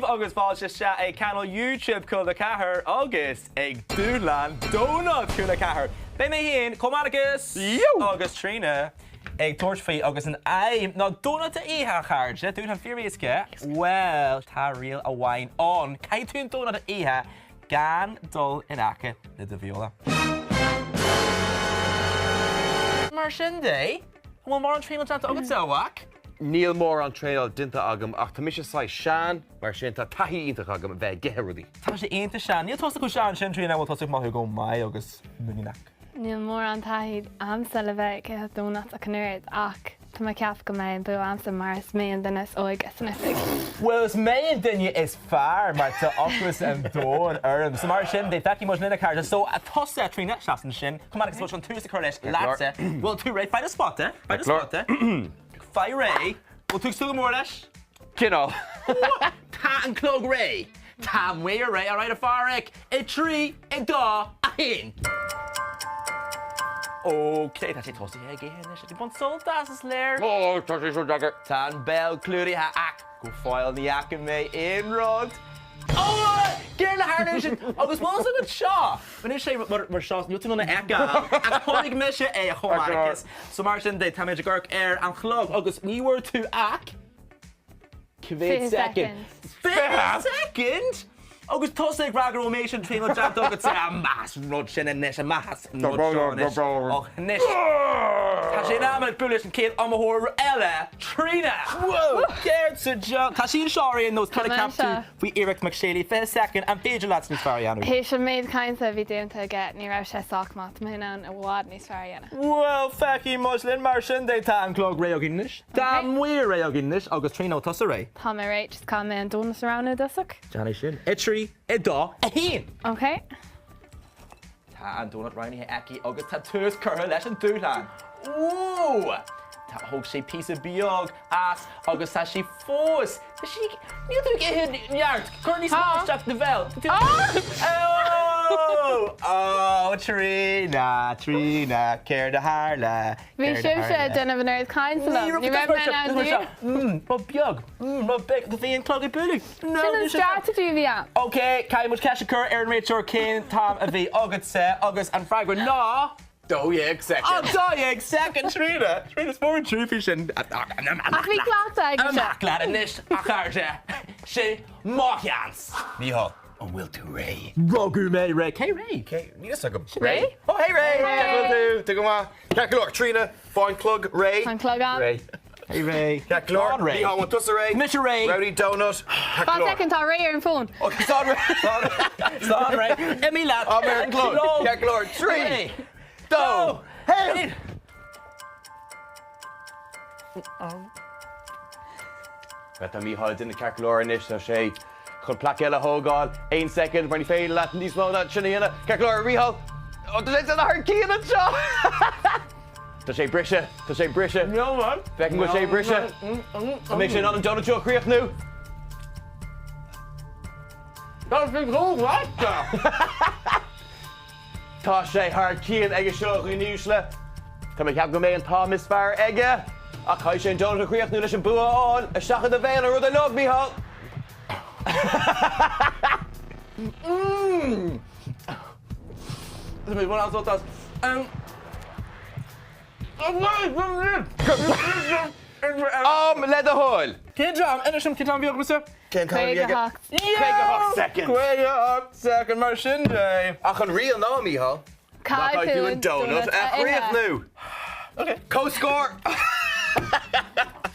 agus fáilte isteach ag cainéal YouTube Cúla 4 agus ag Dúshlán Donut Cúla 4. Beidh mé féin, Colm Maticus agus Tríona ag tabhairt faoi agus an aidhm ná donut a ithe, a chairde. Dúshlán fíor-éasca. Bhuel, tá riail amháin ann, caithfidh tú an donut a ithe gan dul in aice le do bheola. Mar sin de, an bhfuil mórán traenáil déanta agatsa, a mhac? Níl mórán traenáil déanta agam ach tá mise saghas sean, mar sin tá taithí iontach agam a bheith ag ithe rudaí. Tá sé iontach sean. Níl tusa chomh sean sin, Tríona, bhfuil tusa ag mothú go maith agus muiníneach? Níl mórán taithí a'msa le bheith ag ithe donuts ach an oiread ach tá mé ag ceapadh go mbeidh an bua a'msa mar is mé an duine is óige san oifig. Bhuel is mé an duine is fearr mar tá ocras an domhain orm. So mar sin de, feicfidh muid linn a chairde. So tusa, Tríona, seas ansin. Chomh maith agus chun tús a chur leis leatsa. Bhfuil tú réidh? Faigh do spota. Faigh do spota. Faigh réidh. Bhfuil tú ag súil go mór leis? Cineál. Tá an clog réidh. Tá muid réidh. Alright a Pháraic. A 3, a 2, 1. Ok, tá sé tosaithe ag ithe anois. Ag baint sult as, is léir. Ó, tá sé seo deacair. Tá an béal clúdaithe ach go fóill ní fhaca mé aon rud. Ó! Céard a tharla ansin? Agus bhfuil fhios agat seo? Rinne sé mar seo, níl tú in ann a fheiceáil, ach chonaic mise é chomh maith. So mar sin de, táimid ag amharc ar an chlog agus ní bhfuair tú ach cá mhéad soicind? 20 soicind? Agus tusa ag rá go raibh méid sin traenáil déanta agat amach as an rud sin anois, amach as an rud seo anois. Ach anois, tá sé in am ag bualadh leis an chéad iomaitheoir eile, Tríona! Whoa! Céard sa diabhal? Tá sí anseo ar aon nós, cad a cheap tú faoi iarracht McShaley? 20 soicind, an féidir leat níos fearr a dhéanamh? Théis an méid cainte a bhí déanta aige, ní raibh sé sách maith. Tá mé in ann i bhfad níos fearr a dhéanamh. Bhuel, feicfidh muid linn mar sin de. Tá an clog réidh againn anois. Tá muid réidh againn anois agus Tríona, bhfuil tusa réidh? Tá mé réidh, just caithfidh mé an donut a roghnú i dtosach. Déan é sin. A 3, a 2, 1! Ok. Tá an donut roghnaithe aici agus tá tús curtha leis an dúshlán. Ooh! Tá, thóg sé píosa beag as agus tá sí fós, tá sí, níl tú ag ithe neart, cuir níos mó isteach i do bhéal. Oh! Oh, Tríona, Tríona, céard a tharla? Bhí sibhse ag déanamh an oiread cainte liom, ní raibh mé in ann díriú. Rud beag, rud beag, bhí an clog ag bualadh. Sin an strategy a bhí ann. Ok, caithfidh muid ceist a chur ar an réiteoir cén t-am a bhí agatsa agus an freagra ná... 12 soicind. 12 soicind, Tríona! Tríona, is mór an trua sin. Ach bhí cleachtadh aige. Amach leat anois, a chairde. Sin mo sheans. Mícheál, an bhfuil tú réidh? Rugadh mé réidh. Cé réidh? Cé? Níl fhios agam. Réidh? Oh, hey Ray! Cén chaoi a bhfuil tú? Tú go maith? Ceart go leor. Tríona, faigh an clog réidh. Tá an clog ann. Réidh. Hey Ray. Ceart go leor. Slán Ray. Mícheál, an bhfuil tusa réidh? Mise réidh. Roghnaigh donut. Ceart Fan go leor. soicind, tá Ray ar an bhfón. Ok, slán Ray. Slán Ray. Imigh leat. Am ar an gclog. Ceart go leor. 3, 2, 1. Tá Mícheál ag déanamh ceart go leor anois, tá sé chun plaic eile a thógáil. Aon soicind mar ní féidir leat níos mó ná sin a dhéanamh. Ceart go leor, a Mhícheál. Ó, tá sé thar cionn anseo! Tá sé briste, tá sé briste. Feicim go bhfuil sé briste. An mbeidh sé in ann an donut seo a chríochnú? Tá sé róghasta! Tá sé thar cionn aige seo, a dhaoine uaisle. Tá mé ag ceapadh go mbeidh an t-am is fearr aige. Ach caithfidh sé an donut a chríochnú leis an bua a fháil. Isteach i do bhéal an rud uilig, Mícheál! Tá mé ag baint an-sult as. Am le do thoil! Cén t-am? Inis dom cén t-am a bhí agamsa? Cén t-am a bhí aige? 58. 58 soicind! 58 soicind, mar sin de! Ach an riail ná, Mícheál, ná caithfidh tú an donut a chríochnú! Ok. Comhscór!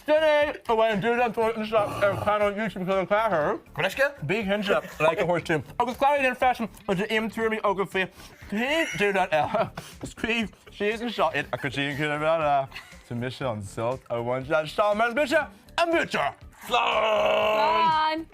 Sin é a bhfuil an dúshlán tabhairt anseo ar chainéal YouTube Cúla 4. Gaisce? Bí cinnte like a thabhairt dúinn. Agus cláraigh linn freisin má tá aon tuairimí agaibh faoi cén dúshlán eile. Scríobh síos anseo iad ach go dtí an chéad uair eile, tá mise an sult a bhaint as seo mar is mise an buaiteoir! Slán! Slán!